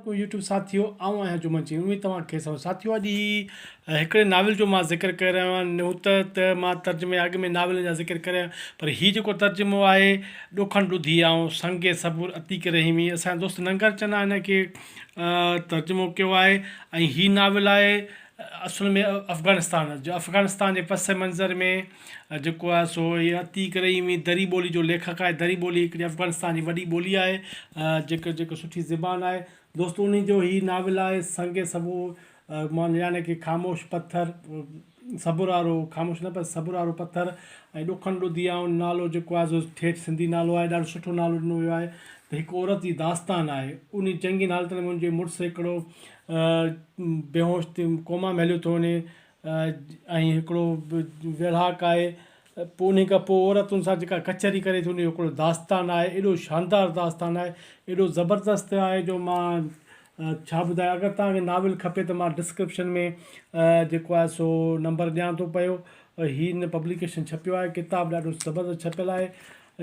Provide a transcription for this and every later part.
عليڪم يوٽيوب ساٿيو آئون آهيان جمن چين اميد توهان کي سو ساٿيو اڄ هي هڪڙي ناول جو مان ذڪر ڪري رهيو آهيان نهوت ته مان ترجمي اڳ ۾ ناولن جا ذڪر ڪري پر هي جيڪو ترجمو آهي ڏکن ڏڌي آئون سنگي صبور عتيق رحيمي اسان دوست ننگر چنا هن کي ترجمو ڪيو آهي ۽ هي ناول آهي اصل ۾ افغانستان جو افغانستان جي پس منظر ۾ جيڪو آهي سو هي عتيق رحيمي دري ٻولي جو ليکڪ آهي دري ٻولي هڪڙي افغانستان جي وڏي ٻولي آهي جيڪا جيڪا سٺي زبان آهي دوستو انهي جو هي ناول آهي سنگ سبو مان يعني ڪي خاموش پٿر صبر وارو خاموش نه پر صبر وارو پٿر ۽ ڏکن ڏڌي آئون نالو جيڪو آهي سو ٺيٺ سنڌي نالو آهي ڏاڍو سٺو نالو ڏنو ويو آهي ته هڪ عورت جي داستان آهي انهي جنگين حالتن ۾ ان جي مڙس هڪڙو بيهوش ٿي ڪوما ۾ هليو ٿو وڃي ۽ هڪڙو ويڙهاڪ آهي پوء انهي کان پوء عورتن سان جيڪا ڪچهري ڪري ٿي ان جو هڪڙو داستان آهي ايڏو شاندار داستان آهي ايڏو زبردست آهي جو مان ڇا ٻڌايان اگر توهان کي ناول کپي ته مان ڊسڪرپشن ۾ جيڪو آهي سو نمبر ڏيان ٿو پيو هي هن پبليڪيشن ڇپيو آهي ڪتاب ڏاڍو زبردست ڇپيل آهي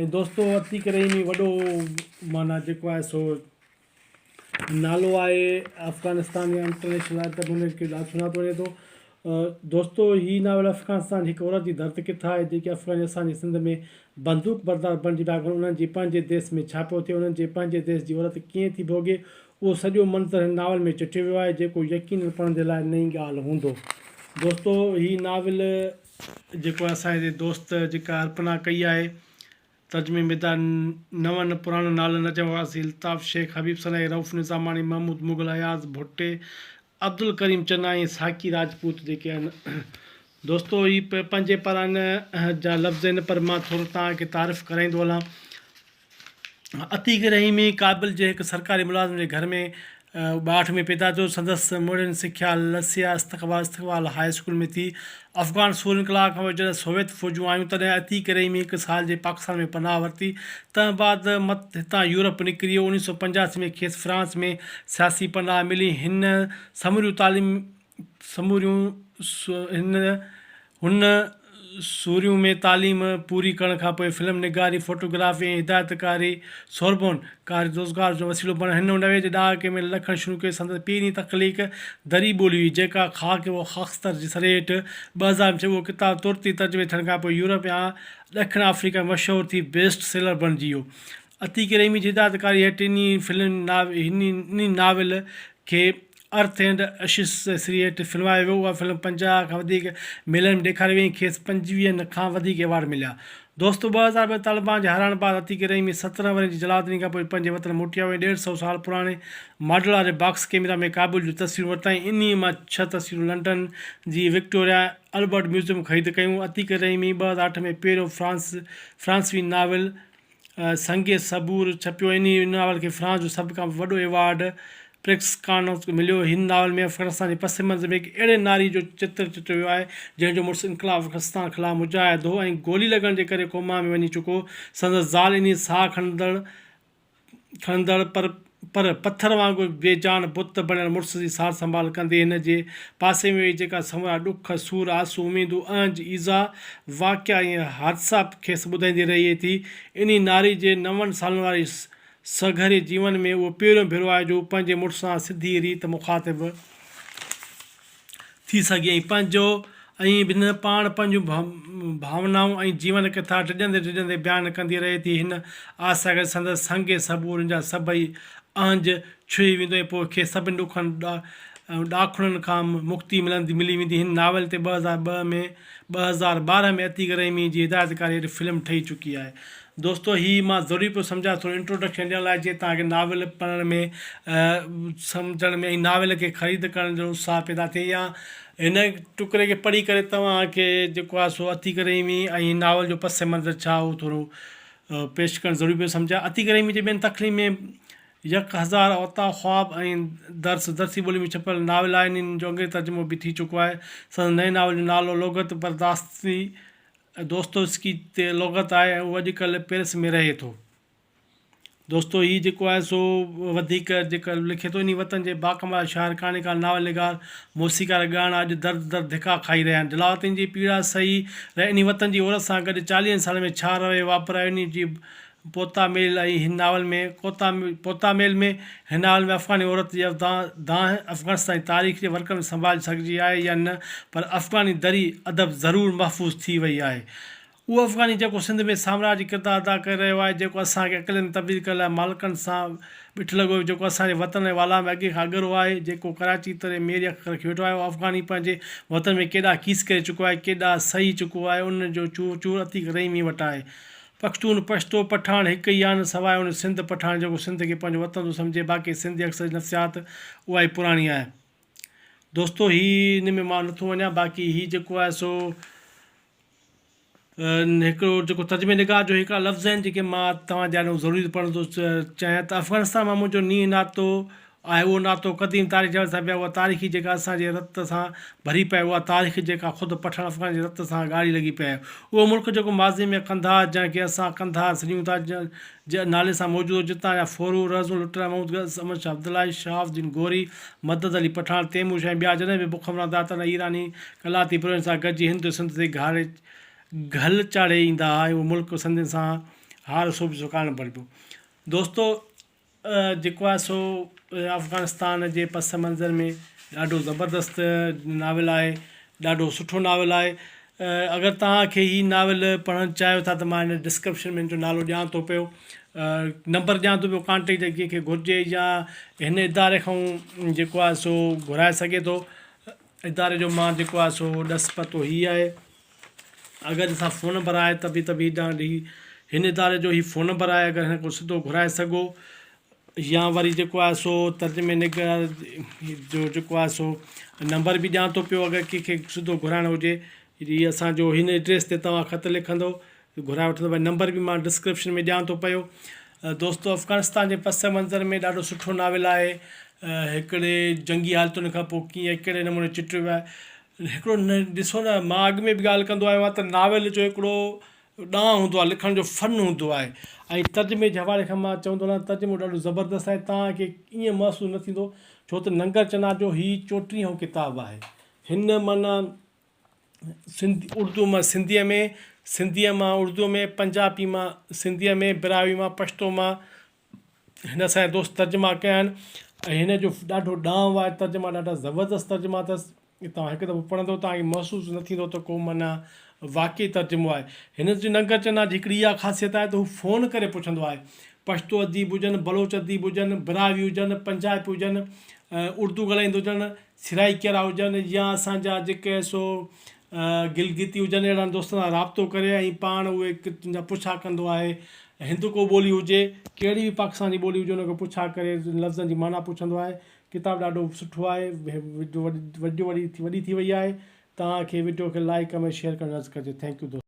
۽ دوستو عتيق رحيمي وڏو معنيٰ جيڪو آهي سو نالو آهي افغانستان يا انٽرنيشنل آهي ته به هن کي ڏاڍو سڃاتو وڃي ٿو. دوستو هي ناول افغانستان جي هڪ عورت جي درد ڪٿا آهي جيڪي افغاني اسان جي سنڌ ۾ بندوق بردار بڻجي پيا گهرن انهن جي پنهنجي ديس ۾ ڇا پيو ٿئي انهن جي پنهنجي ديس جي عورت ڪيئن ٿي ڀوڳي اهو سڄو منظر هن ناول ۾ چٽيو ويو آهي جيڪو يقينن پڙهندي لاء نئين ڳالهه هوندو. دوستو هي ناول جيڪو اسان جي دوست جيڪا ارپنا ڪئي آهي ترجمي ۾ ته نون پراڻن نالن نجم عباسي، الطاف شيخ، حبيب سنائي، رئوف نظاماڻي، محمود مغل، اياز ڀٽي، عبدالڪريم چنا ۽ ساقي راجپوت جيڪي آهن. دوستو هي پنهنجي پاران جا لفظ آهن پر مان ٿورو توهان کي تعارف ڪرائيندو هلان. عتيق رحيمي ڪابل جي هڪ سرڪاري ملازم جي گهر ۾ ٻاهٺ ۾ پيدا ٿيو. سندس مڙين سکيا لسيا استقبال استقبال هاء اسڪول ۾ ٿي. افغان سور انقلاب کانپوء جڏهن سوويت فوجون آيون تڏهن عتيق رحيمي هڪ سال جي پاڪستان ۾ پناهه ورتي. تنهن بعد هتان يورپ نڪري ويو. 1985 ۾ کيس فرانس ۾ سياسي پناهه ملي. هن سموريون تعليم سموريون هن هن سوريون ۾ تعليم پوري ڪرڻ کان پوء فلم نگاري، فوٽوگرافي ۽ هدايتڪاري سوربون ڪاري روزگار جو وسيلو بڻيو. هن 90 جي ڏهاڪي ۾ لکڻ شروع ڪيو. سندس پهرين تخليق دري ٻولي هئي، جيڪا خاڪ و خاڪستر جي سري هيٺ 2000 ۾ ڇپي. اهو ڪتاب ترت ئي ترجمي ٿيڻ کان پوء يورپ ۽ ڏکڻ آفريڪا ۾ مشهور ٿي بيسٽ سيلر بڻجي ويو. عتيق رحيمي جي هدايتڪاري هيٺ انهي ناول کي ارٿ اينڊ اشز سري هيٺ فلمايو ويو. اها فلم 50 کان وڌيڪ ميلن ۾ ڏيکاري وئي ۽ کيس پنجويهن کان وڌيڪ ايوارڊ مليا. دوستو 2002 طالبان جي هارائڻ بعد عتيق رحيمي 17 ورهين جي جلاوطني کان پوء پنهنجي وطن موٽي آيو ۽ ڏيڍ سئو سال پراڻي ماڊل واري باڪس ڪئميرا ۾ ڪابل جون تصويرون ورتائين. انهيء مان ڇهه تصويرون لنڊن جي وڪٽوريا البرٽ ميوزيم خريد ڪيون. عتيق رحيمي 2008 ۾ پهريون فرانسوي ناول سنگ صبور ڇپيو. انهيء ناول کي فرانس جو سڀ کان وڏو ايوارڊ پرڪس ڪارنس مليو. هن ناول ۾ افغانستان جي پس منظر ۾ هڪ اهڙي ناريء جو چتر چٽيو ويو آهي، جنهن جو مڙس انقلاب افغانستان خلاف مجاهد هو ۽ گولي لڳڻ جي ڪري ڪوما ۾ وڃي چڪو هو. سندس زال انهيء ساهه کڻندڙ کڻندڙ پر پر پٿر وانگر بي جان بت بڻيل مڙس جي سار سنڀال ڪندي هن جي پاسي ۾ ويهي جيڪا سمورا ڏک، سور، آسون، اميدون، اهنج، ايذاء، واقعا ۽ حادثا کيس ٻڌائيندي رهي ٿي. انهي ناري جي نون سالن واري سگهري جيون ۾ اهو پهريون ڀيرو آهي جو هو پنهنجي مڙس سان سڌيء ريت مخاطب ٿي سگهي ۽ پنهنجو ۽ هن پاڻ پنهنجون ڀاونائون ۽ جيون ڪٿا ڊڄندي ڊڄندي بيان ڪندي رهي ٿي. هن آس سان گڏ سندس سنگ صبور جا سڀئي اهنج ڇهي ويندو ۽ پوء کيس سڀني ڏکن ڏاکڙن کان مڪتي ملندي ملي ويندي. هن ناول تي 2002 ۾ 2012 ۾ عتيق رحيمي جي هدايتڪاري هيٺ فلم ٺهي چڪي آهي. دوستو هي مان ضروري پيو سمجهان ٿورو انٽروڊڪشن ڏيڻ لاء جيئن توهان کي ناول پڙهڻ ۾ سمجهڻ ۾ ۽ ناول کي خريد ڪرڻ جو اتساهه پيدا ٿئي يا هن ٽڪري کي پڙهي ڪري توهان کي جيڪو آهي سو عتيق رحيمي ۽ ناول جو پس منظر ڇا هو ٿورو پيش ڪرڻ ضروري پيو سمجهان عتيق رحيمي جي ٻين تخليق ۾ يڪ هزار اوتا خواب ۽ درس درسي ٻولي ۾ ڇپيل ناول آهن انهن جو انگريزي ترجمو به ٿي چڪو آهي سندس نئين ناول جو نالو لغت برداستي دوستوسڪي تي لغت آهي ۽ هو اڄڪلهه پيرس ۾ رهي ٿو. دوستو هي جيڪو آهي سو وڌيڪ جيڪا لکي ٿو انهي وطن جي باڪمال شاعر، ڪهاڻيڪار، ناول نگار، موسيقار، ڳائڻا اڄ درد در ڌڪا کائي رهيا آهن. جلاوطني جي پيڙا سهي رهيا انهي وطن جي عورت سان گڏ چاليهن سالن ۾ ڇا روي واپرايو انهي جي پوتا ميل ۽ هن ناول ۾ ڪوتا پوتا ميل ۾ هن ناول ۾ افغاني عورت جي دانهن افغانستان جي تاريخ جي ورقن ۾ سنڀالي سگهجي آهي يا نه پر افغاني دري ادب ضرور محفوظ ٿي وئي آهي. اهو افغاني جيڪو سنڌ ۾ سامراجي ڪردار ادا ڪري رهيو آهي، جيڪو اسان کي اقليت ۾ تبديل ڪرڻ لاء مالڪن سان ٻٺ لڳو ويو، جيڪو اسان جي وطن ۽ والا ۾ اڳي کان اڳرو آهي، جيڪو ڪراچي تري ميري اک رکي ويٺو آهي، اهو افغاني پنهنجي وطن ۾ ڪيڏا ڪيس ڪري چڪو آهي، ڪيڏا سهي چڪو آهي، ان جو چور چور عتيق رحيمي وٽ آهي. پختون، پشتو، پٺاڻ هڪ ئي آهن، سواء ان سنڌ پٺاڻ جيڪو سنڌ کي پنهنجو وطن ٿو سمجهي، باقي سنڌي اڪثريت جي نفسيات اها ئي پراڻي آهي. دوستو هي ان ۾ مان نٿو وڃان باقي هي جيڪو آهي سو هڪڙو جيڪو ترجمي نگار جو هڪڙا لفظ آهن جيڪي مان توهان جي آڏو ضروري پڙهڻ ٿو چاهيان ته افغانستان مان منهنجو نينهن ناتو آهي اهو ناتو قديم تاريخ جي حوالي سان به آهي اها تاريخي جيڪا اسان جي رت سان ڀري پئي اها تاريخ جيڪا خود پٺاڻ افغان جي رت سان ڳاڙهي لڳي پئي آهي اهو ملڪ جيڪو ماضي ۾ قنڌار جنهن کي اسان قنڌار سڏيون ٿا جي نالي سان موجود هو جتان جا ڦورو رهزون لٽيرا محمود غوث احمد شاهه عبدالله شهاب الدين غوري مدد علي پٺاڻ تيمور شاهه ۽ ٻيا جڏهن به بک مرندا ها تڏهن ايراني قلاتي پروين سان گڏجي هند سنڌ تي گهاري گهل چاڙهي ايندا ها ۽ اهو ملڪ سنڌين سان هار سوڀ جو ڪارڻ بڻبيو. دوستو جيڪو آهي سو افغانستان جي پس منظر ۾ ڏاڍو زبردست ناول آهي ڏاڍو سٺو ناول آهي اگر توهان کي هي ناول پڙهڻ چاهيو ٿا ته مان هن ڊسڪرپشن ۾ هن جو نالو ڏيان ٿو پيو نمبر ڏيان ٿو پيو ڪانٽيڪٽ جي ڪنهن کي گهرجي يا هن اداري کان جيڪو آهي سو گهرائي سگهي ٿو اداري جو مان جيڪو آهي سو ڏس پتو هي آهي اگر جنهن سان فون نمبر آهي ته به ته به ڏانهن ڏي هن اداري جو هي فون نمبر آهي اگر هن کان سڌو گهرائي سگهو يا وري جيڪو آهي سو ترجمي نگار جو جيڪو آهي سو نمبر به ڏيان ٿو پيو اگر ڪنهن کي سڌو گهرائڻو هجي هي اسان جو هن ايڊريس تي توهان خط لکندو گهرائي وٺندو ڀاء نمبر به مان ڊسڪرپشن ۾ ڏيان ٿو پيو دوستو افغانستان جي پس منظر ۾ ڏاڍو سٺو ناول آهي هڪڙي جنگي حالتن کان پوء ڪيئن ڪهڙي نموني چٽيو ويو آهي هڪڙو ڏسو نه مان اڳ ۾ به ڳالهه ڪندو آيو آهيان ته ناول جو هڪڙو ڏانء هوندو آهي لکڻ جو فن هوندو آهي ۽ ترجمي جي حوالي کان مان چوندو رهان ترجمو ڏاڍو زبردست آهي توهان کي ائين محسوس نه ٿيندو ڇو ته ننگر چنا جو هي چوٽيهون ڪتاب آهي هن معنيٰ سنڌ اردو مان سنڌيء ۾ سنڌيء مان اردوء ۾ پنجابي مان سنڌيء ۾ براهوي مان پشتو مان هن اسان جا دوست ترجما ڪيا آهن ۽ هن جو ڏاڍو ڏانء آهي ترجما ڏاڍا زبردست ترجما اٿس توهان هڪ دفعو پڙهندو توهان کي محسوس نه ٿيندو ته ڪو معنيٰ واقعي ترجمو آهي هن جي ننگر چنا جي هڪڙي اها خاصيت آهي ته هو فون ڪري پڇندو آهي پشتو اديب هجن بلوچ اديب هجن براهوي هجن پنجابي هجن اردو ڳالهائيندو هجن سرائيڪيرا هجن يا اسان جا جيڪي سو گلگتي هجن اهڙن دوستن سان رابطو ڪري ۽ پاڻ اهي جا پڇا ڪندو آهي هندڪو ٻولي هجي ڪهڙي به پاڪستان جي ٻولي هجي ان کان پڇا ڪري لفظن جي معنيٰ پڇندو آهي ڪتاب ڏاڍو سٺو آهي وڊيو وڏي ٿي وئي آهي توهان کي وڊيو کي لائيڪ ڪمينٽ شيئر ڪرڻ جو عرض ڪجي thank you دوستو.